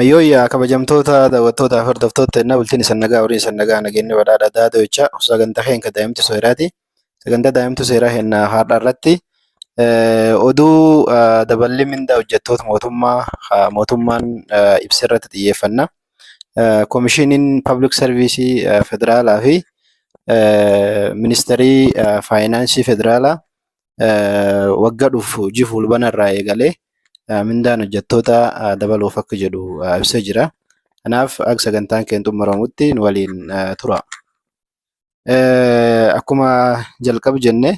Yooyyaa kabajamtoota daawwattootaa fi hordoftoota ennaa bultiin isan nagaa horiin isan nagaa nageenyi badhaadha daadoo jecha sagantaa keenya daa'imtu seeraati. Sagantaa daa'imtu seeraa henna har'a irratti oduu daballi mindaa hojjettoota mootummaa mootummaan ibsa irratti xiyyeeffanna. Komishiniin Pabliik Sarviisii Federaalaa fi Ministeerii Faayinaansii Federaalaa waggaa dhufu hojii fulbana irraa eegalee mindaan hojjettoota dabaluuf akka jedhu ibsee jira. Kanaaf akka sagantaan keenya xumuramutti nu waliin tura. Akkuma jalqaba jenne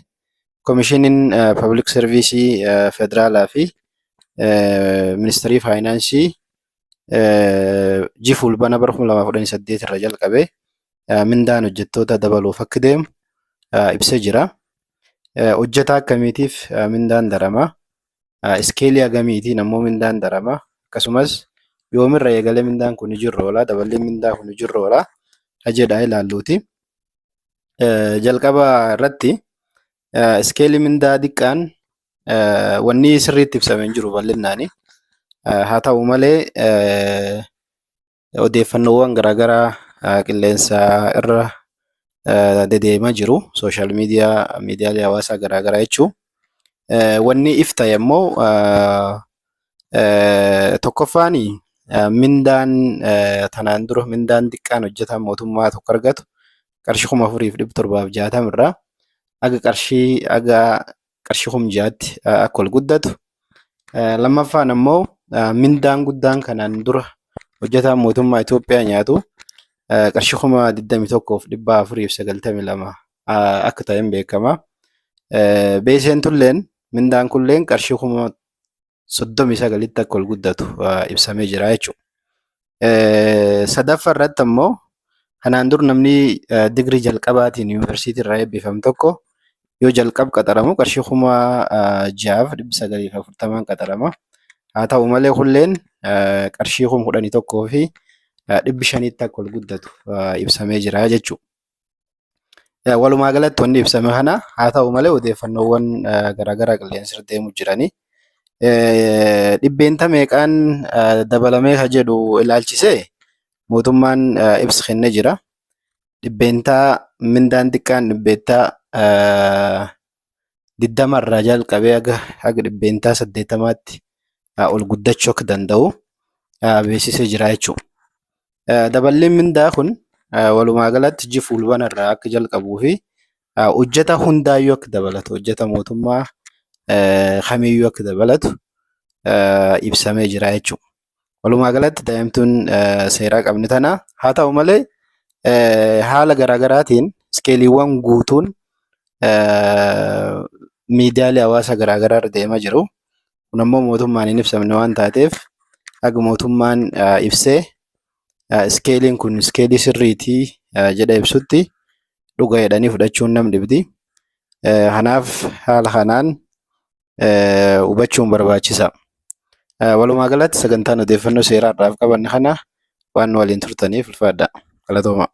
komishiniin Pabliik Sarviisii Federaalaa fi Ministeerii Faayinaansii ji'a fulbana bara 2018 irra jalqabee mindaan hojjettoota dabaluuf akka deemu ibsee jira. Hojjetaa akkamiitiif mindaan darama? Iskeelii hagamiitiin ammoo mindaan darama? Akkasumas yoomirra eegalee mindaan kun hojiirra oola? Daballiin mindaa kun hojiirra oola? Jedhaa ilaalluuti. Jalqaba irratti iskeelii mindaa xiqqaan wanni sirriitti ibsamee hin jiru bal'innaani. Haa ta'u malee odeeffannoowwan garaagaraa qilleensa irra dedeemaa jiru. Sooshaal miidiyaa, miidiyaalee hawaasaa garaagaraa jechuun. Wanni if ta'e immoo tokkoffaan mindaan tanaan dura mindaan xiqqaan hojjetaan mootummaa tokko argatu qarshii 4760 irraa haga qarshii haga qarshii 6000tti akka ol guddatu. Lammaffaan ammoo mindaan guddaan kanaan dura hojjetaan mootummaa Itoophiyaa nyaatu qarshii 21,492 akka ta'e hin beekama. Beeseen tulleen mindaan kulleen qarshii 39,000tti akka ol guddatu ibsamee jira jechuudha. Sadaffaa irratti ammoo kanaan dur namni digirii jalqabaatiin yuunivarsiitii irraa eebbifame tokko yoo jalqab qaxaramu qarshii 6940 qaxarama. Haa ta'u malee kulleen qarshii 11,500tti akka ol guddatu ibsamee jira jechuudha. Walumaa galatti wanni ibsame kana haa ta'u malee odeeffannoowwan garaagaraa qilleensa irra deemu jiranii. Dhibbeenta meeqaan dabalamee ka jedhu ilaalchisee mootummaan ibsa kennee jira. Dhibbeentaa mindaan xiqqaan dhibbeentaa 20 irraa jalqabee haga haga dhibbeentaa 80tti ol guddachuu akka danda'u beeksisee jira jechuudha. Daballiin mindaa kun walumaa galatti ji'a fulbana irraa akka jalqabuu fi hojjetaa hundaayyuu akka dabalatu hojjetaa mootummaa kamiyyuu akka dabalatu ibsamee jira jechuudha. Walumaa galatti daa'imtuun seeraa qabni tana haa ta'u malee haala garaagaraatiin iskeeliiwwan guutuun miidiyaalee hawaasaa garaagaraa irra deemaa jiru. Kun ammoo mootummaan hin ibsamne waan taateef haga mootummaan ibsee iskeeliin kun iskeelii sirriitii jedhee ibsutti dhuga jedhanii fudhachuun nam dhibdi. Kanaaf haala kanaan hubachuun barbaachisa. Walumaa galatti sagantaan odeeffannoo seeraa har'aaf qabanne kana waan nu waliin turtaniif ulfaadha. Galatooma.